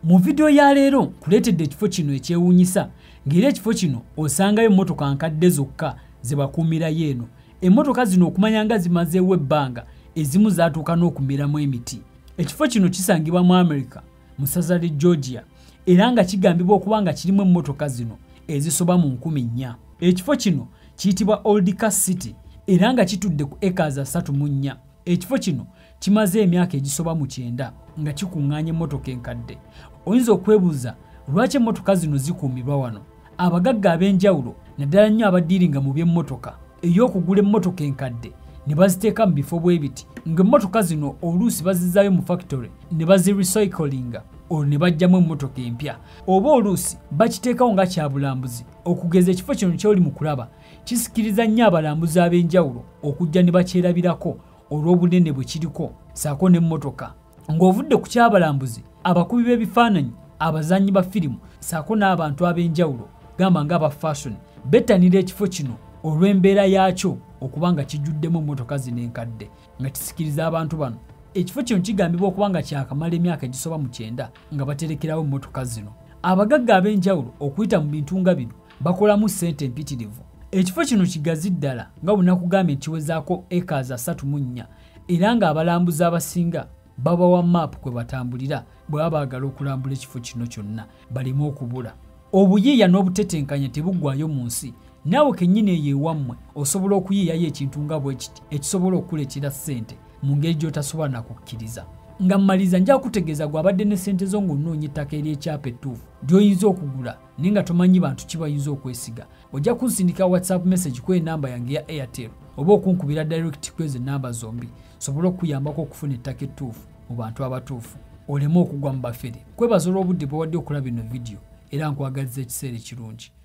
Mu vidiyo ya leero nkuleetedde ekifo kino ekyewuunyisa, ng'era ekifo kino osangayo emmotoka nkadde zokka ze bakuumirayo eno. Emmotoka zino okumanya nga zimazeewo ebbanga, ezimu zaatuuka n'okumeramu emiti. Ekifo kino kisangibwa mu America mu ssaza ly'e Georgia, era nga kigambibwa okuba nga kirimu emmotoka zino ezisoba mu 4000. Ekifo kino kiyitibwa Old Car City era nga kitudde ku acres 34. Ekifo kino kimaze emyaka egisoba mu 90 nga kikuŋŋaanya emmotoka enkadde. Oyinza okwebuuza lwaki emmotoka zino zikuumibwa wano. Abagagga ab'enjawulo naddala nnyo abaddiiringa mu by'emmotoka ey'okugula emmotoka enkadde ne baziteeka mu bifo bwe biti, ng'emmotoka zino oluusi bazizzaayo mu factory ne bazirecyclinga olwo ne baggyamu emmotoka empya, oba oluusi bakiteekawo nga kya bulambuzi. Okugeza ekifo kino ky'oli mu kulaba kisikiriza nnyo abalambuzi ab'enjawulo okujja ne bakyerabirako olw'obunene bwe kiriko ssaako n'emmotoka. Ng'ovudde ku ky'abalambuzi, abakubi b'ebifaananyi, abazannyi ba firimu ssaako n'abantu ab'enjawulo gamba ng'aba fashion bettanira ekifo kino olw'embeera yaakyo okuba nga kijjuddemu emmotoka zino enkadde nga kisikiriza abantu bano. Ekifo kino kigambibwa okuba nga kyakamala emyaka egisoba mu 90 nga baterekerawo emmotoka zino. Abagagga ab'enjawulo okuyita mu bintu nga bino bakolamu ssente empitirivu. Ekifo kino kigazi ddala nga bwe nakugambye nti kiwezaako acres 34, era ng'abalambuzi abasinga babawa maapu kwe batambulira bwe baba baagala okulambula ekifo kino kyonna baleme okubula. Obuyiiya n'obutetenkanya tebuggwaayo mu nsi. Naawe kennyini eyo ewammwe osobola okuyiiyayo ekintu nga bwe kiti ekisobola okukuleetera ssente mu ngeri gy'otasobola na kukkiriza. Nga mmaliriza nja kukutegeeza gw'abadde ne ssente zo ng'onoonya ettaka ery'ekyapa ettuufu ly'oyinza okugula naye nga tomanyi bantu ki bayinza okwesiga. Ojja kunsindika WhatsApp message ku enamba yange ya Airtel oba okunkubira direct ku ezo ennamba zombi sobole okukuyambako okufuna ettaka ettuufu mu bantu abatuufu oleme okugwa mu bafere. Kwebaza olw'obudde bw'owadde okulaba eno vidiyo era nkwagaliza ekiseera ekirungi.